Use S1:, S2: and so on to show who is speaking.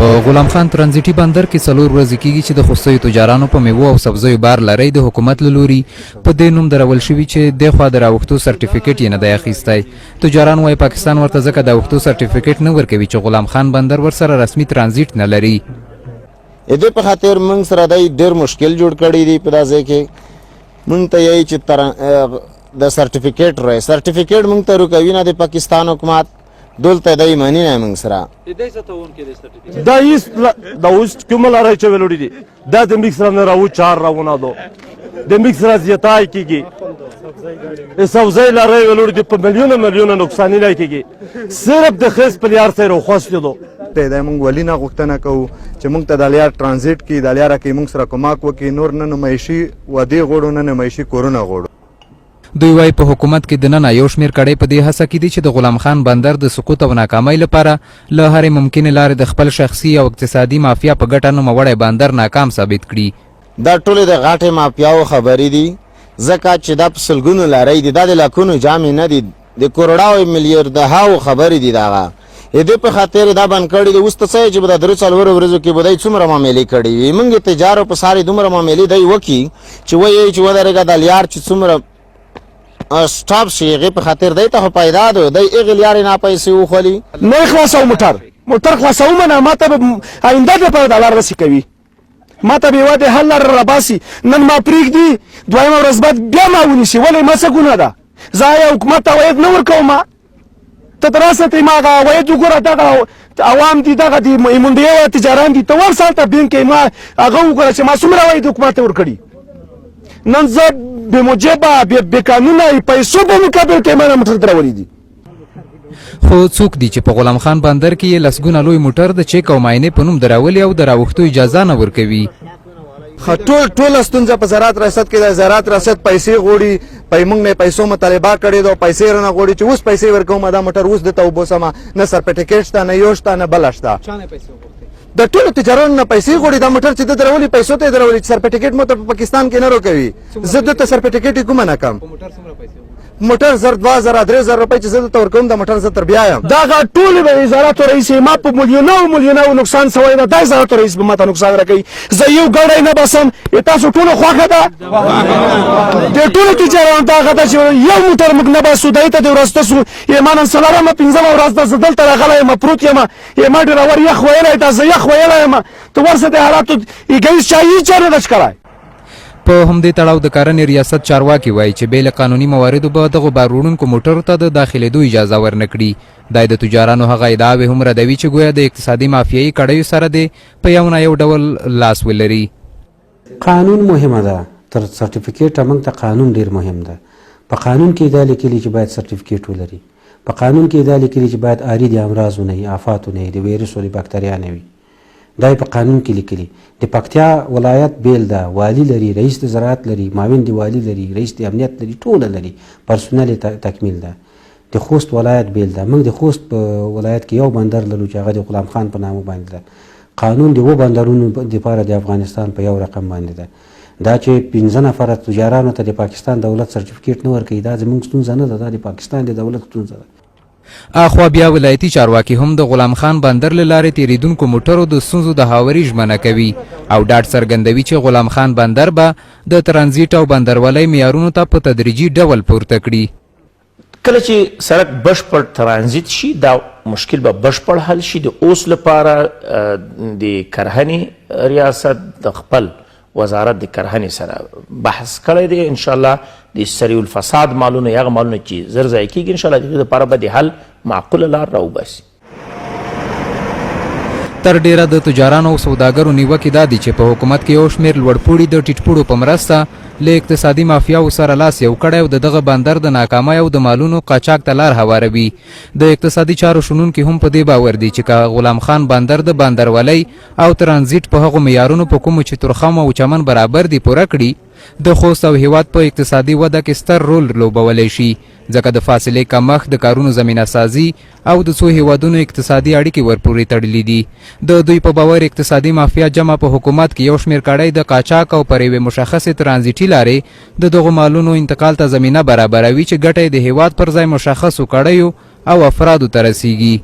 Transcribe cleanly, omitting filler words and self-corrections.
S1: په غلام خان ترانزیټي بندر کې څلور ورځې کیږي چې د خوستیو تجارانو په میوو او سبزیو بار لرۍ د حکومت له لوري په دې نوم درول شوي چې دخوا د راوښتو سرټیفیکټ یې نه دی اخیستی. تجاران وایي پاکستان ورته ځکه د اوښتو سرټیفیکټ نه ورکوي چې غلام خان بندر ورسره رسمي ترانزیټ نه لري.
S2: د دې په خاطر موږ سره دی ډیر مشکل جوړ کړی دی. په دا ځای کې موږ ته یې چې د سرټیفیکټ روي، سرټیفیکټ موږ ته روکوي نه د پاکستان حکومت، دلته دی منی نه موږ سره.
S3: دا هیڅ دا اوس کومه لاره چې ولوړي دي، دا د میکس را نه راو چار راونه دو د میکس را زیاتای کیږي. سبزی لاره ولوړي دي، په میلیونه میلیونه نقصان نه کیږي، صرف د خیس په لیار سره خوست دي.
S4: ته د موږ ولی نه غوښتنه کوو چې موږ ته د لیار ترانزیټ کې د لیار کې موږ سره کومک وکړي. نور نه نمایشي ودی غوړو، نه نمایشي کورونه غوړو.
S1: دوی وايي په حکومت کې دننه یو شمېر کړۍ په دې هڅه کې دي چې د غلام خان بندر د سقوط او ناکامۍ لپاره له هرې ممکنې لارې د خپل شخصي او اقتصادي مافیا په ګټه نوموړی بندر ناکام ثابت کړي.
S2: دا ټولې د غټې مافیاوو خبرې دي، ځکه چې دا په سلګونو لارۍ دي، دا د لکونو جامې نه دي، د کروړاو میلیاردهاو خبرې دي. دغه د دې په خاطر دا بند کړي دي. اوس ته څه چې به د درو څلورو ورځو کې به دی څومره معاملې کړې وي؟ موږ تجارو په ساري دومره معاملې دی وکي چې وایي چې ودرېږه، د لیار چې څومره سټاپ شي، هغې په خاطر دی ته خو پیدا ده دی هغې لیارې نه پیسې وخولي.
S3: نه خلاصوم موټر خلاصوم نه، ما ته به آینده دپاره دا لار داسې کوي، ما ته به یوه د حل لاره راباسي. نن ما پرېږدي، دویمه ورځ بعد بیا ما ونیسي. ولې؟ ما څه ګناه ده؟ زه آیا حکومت ته عواید نه ورکوم؟ ته تر اوسه ته ما هغه عواید وګوره. دغه عوام دي، دغه دي منډیو تجاران دي، ته ورسه هلته بینک کې ما هغه وګوره چې ما څومره عواید حکومت ته ورکړي. نن زه بې موجبه، بې قانونه پیسو په مقابل کې ما موټر درولي دي.
S1: خو څوک دي چې په غلام خان بندر کې یې لسګونه لوی موټر د چیک او معاینې په نوم درولي او د راوښتو اجازه نه ورکوي؟
S4: ټوله ستونزه په زراعت ریاست کې ده. زراعت ریاست پیسې غوړي، په موږ نه پیسو مطالبه کړې ده، پیسې رانه غوړي چې اوس پیسې ورکوم دا موټر اوس دته وبوسم. نه سرټیفیکیټ شته، نه یو شته، نه بل شته. د ټولو تجارانو نه پیسې غوړي. دا موټر چې د درولي پیسو ته درولي چې سرټیفیکیټ مو ته په پاکستان کې نه روکوي. زه دته سرټیفیکیټ کوم نه کم موټر 1000، 2000، 3000 روپۍ چې زه درته ورکوم، د موټر زه تر بیا یم.
S3: دغه ټولې به وزارت رئیس ما په میلیونو میلیونو نقصان سوی ده. دا وزارت رئیس به ماته نقصان راکوي، زه یو ګړی نه بسم. تاسو ټولو خوښه ده، د ټولو تجارانو دغه ده چې یو موټر موږ نه باسو. دی ته د ورځ تاسو یې ما نن څلورمه پنځمه ورځ ده زه دلته راغلی یم، پروت یم. یې ما ډراور یخ ویلی ده، زه یخ ویلی یم. ته ورسه د حالاتو هیڅ چا هیچا نه ده ښکلی.
S1: په همدې تړاو د کرنې ریاست چارواکي وایي چې بې له قانوني مواردو به دغو بار وړونکو موټرو ته د داخلېدو اجازه ورنه کړي. دا د تجارانو هغه ادعاوې هم ردوي چې ګویا د اقتصادي مافیایي کړیو سره دې په یو نه یو ډول لاس ولري.
S5: قانون مهمه ده تر سرټیفیکیټه، موږ ته قانون ډیر مهم ده. په قانون کې دا لیکلي چې باید سرټیفیکیټ ولري، په قانون کې دا لیکلي چې باید عاري د امراضو نه وي، آفاتو نه وي، د ویروس او د باکتریا نه وي. دا یې په قانون کې لیکلي. د پکتیا ولایت بیل ده، والي لري، رئیس د زراعت لري، معاون د والي لري، رئیس د امنیت لري، ټوله لري، پرسونل یې تکمیل ده. د خوست ولایت بیل ده. موږ د خوست په ولایت کې یو بندر لرو چې هغه د غلام خان په نامه باندې ده. قانون د اوو بندرونو دپاره د افغانستان په یو رقم باندې ده. دا چې 5 نفره تجارانو ته د پاکستان دولت سرټیفیکیټ نه ورکوي، دا زموږ ستونزه نه ده، دا د پاکستان د دولت ستونزه ده.
S1: اخوا بیا ولایتي چارواکي هم د غلام خان بندر له لارې تېرېدونکو موټرو د ستونزو د هواري ژمنه کوي او ډاډ څرګندوي چې غلام خان بندر به د ترانزیټ او بندرولۍ معیارونو ته په تدریجي ډول پورته کړي.
S6: کله چې سړک بشپړ ترانزیت شي، دا مشکل به بشپړ حل شي. د اوس لپاره د کرهنې ریاست د خپل وزارت د کرهنې سره بحث کړی دی. ان شاء الله د سریع الفساد مالونه یا هغه مالونه چې زر ضایع کېږي، ان شاء الله د دې لپاره به د حل معقوله لار راوباسي.
S1: تر ډېره د تجارانو او سوداګرو نیوکې دا دي چې په حکومت کې یو شمېر لوړپوړي د ټیټپوړو په مرسته له اقتصادي مافیاوو سره لاس یو کړی او د دغه بندر د ناکامۍ او د مالونو قاچاق ته لار هواروي. د اقتصادي چارو شنونکي هم په دې باور دي چې که غلام خان بندر د بندرولۍ او ترانزیټ په هغو معیارونو په کومو چې تورخم او چمن برابر دي پوره کړي، د خوست او هیواد په اقتصادي وده کې ستر رول لوبولی شي، ځکه د فاصلې کمښت، د کارونو زمینه سازي او د څو هیوادونو اقتصادي اړیکې ورپورې تړلې دي. د دوی په باور اقتصادي مافیا جمع په حکومت کې یو شمېر کړۍ د قاچاق او پر یوې مشخصې ترانزیټي لارې د دغو مالونو انتقال ته زمینه برابروي چې ګټه یې د هیواد پر ځای مشخصو کړیو او افرادو ته رسیږي.